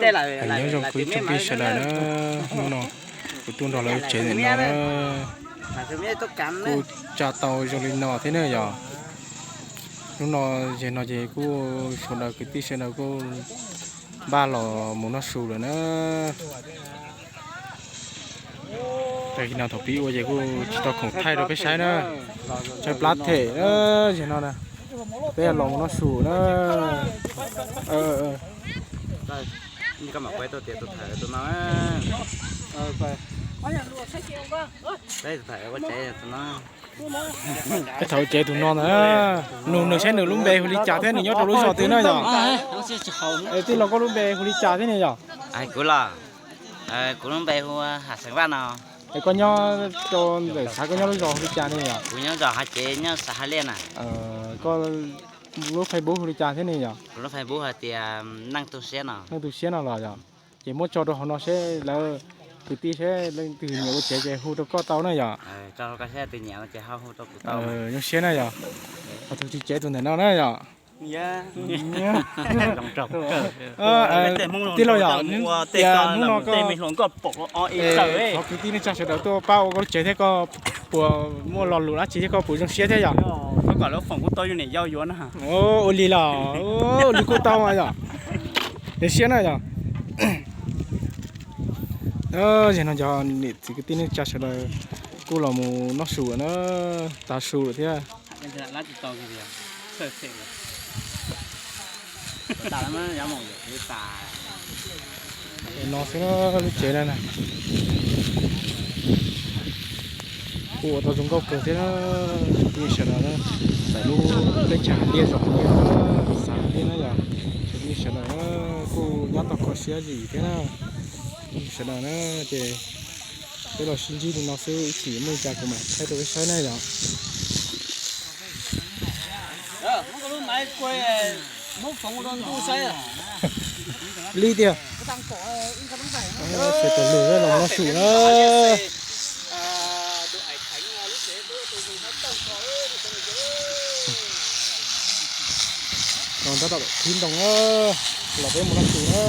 Nyob zoo kuv ib tsoom phooj ywg sawv daws na, hnub no kuv tuaj nrog lawv tsev ntawm no na, kuj tsa tau zoo li no thiab na yom. Hnub no, zeg no ces kuj sawv daws kwv tij sawv daws kuj npaj los mus noj su lawm na. Tag no thaum pib ua ces kuj tsis tau khoom thaij rau peb saib na, tshaib plab them na, zeg no na, peb los mus noj su na. Peb thaum tsev tus no ntag, nug nws saib nws lub npe hu li cas thiab nws nyob rau lub zos twg na yom. Tij laug, koj lub npe hu li cas thiab ne yom? Kuv los, kuv lub npe hu Ham Xeem Vaj no. Es koj nyob rau ntawm xav koj nyob lub zos hu li cas ne yom? Kuv nyob zos Hav Cev, nyob xav Hav Liaj na. Koj lub Facebook hu li cas thiab ne yom? Kuv lub Facebook hais tias Neej Tu Siab no. Neej Tu Siab no los yom? Ces muab tso rau hauv no seb lawv kwv tij seb leej twg nyiam ua tsev ces hu rau koj tau na yom. Zoo siab na yom. Ho tus tswv tsev tus ntawm no na yom. Tij laug yom, hnub no koj, thov kwv tij neej tsa sawv daws tuaj pab ua koj lub tsev thiab koj puas muaj lo lus dab tsi thiab koj puas zoo siab thiab yom? Ua li los, ua li kuj tau mas yom. Zoo siab na yom. Yog no cov niam txiv kwv tij neej tsa sawv daws kuj los mus noj su na, tav su lawm thiab. No xwb lub tsev na. Kuj ua tau zoo nkauj kawg thiab na, tsoom phooj ywg sawv daws na, txawm lub teb chaws Liaj zos Liaj, xav Liaj na yom, tsoom phooj ywg sawv daws na, kuj nyob tau kho siab zim thiab na, sawv daws na, ces peb los sib ntsib li no xwb, ib chim muaj li cas kuv mam thaij rau peb saib na yom. Li tiag, ces tam lwm los noj su na. Los tab tom thib ntoo na, los peb mus noj su na.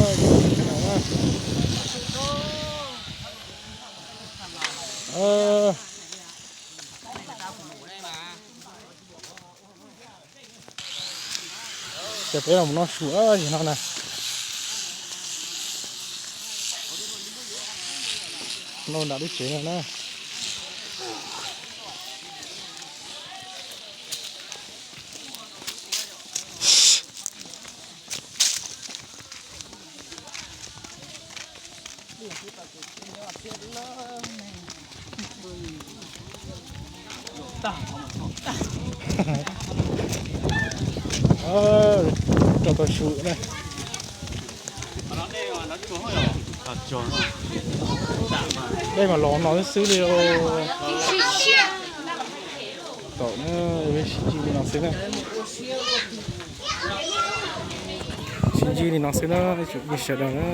Ces peb los noj su zim no na. Noj nram lub tsev no na. Rau tau su na. Dej mas los no xwb xwb li. Tom na, sib ntsib li no xwb na. Sib ntsib li no xwb na, tsoom phooj ywg sawv daws na.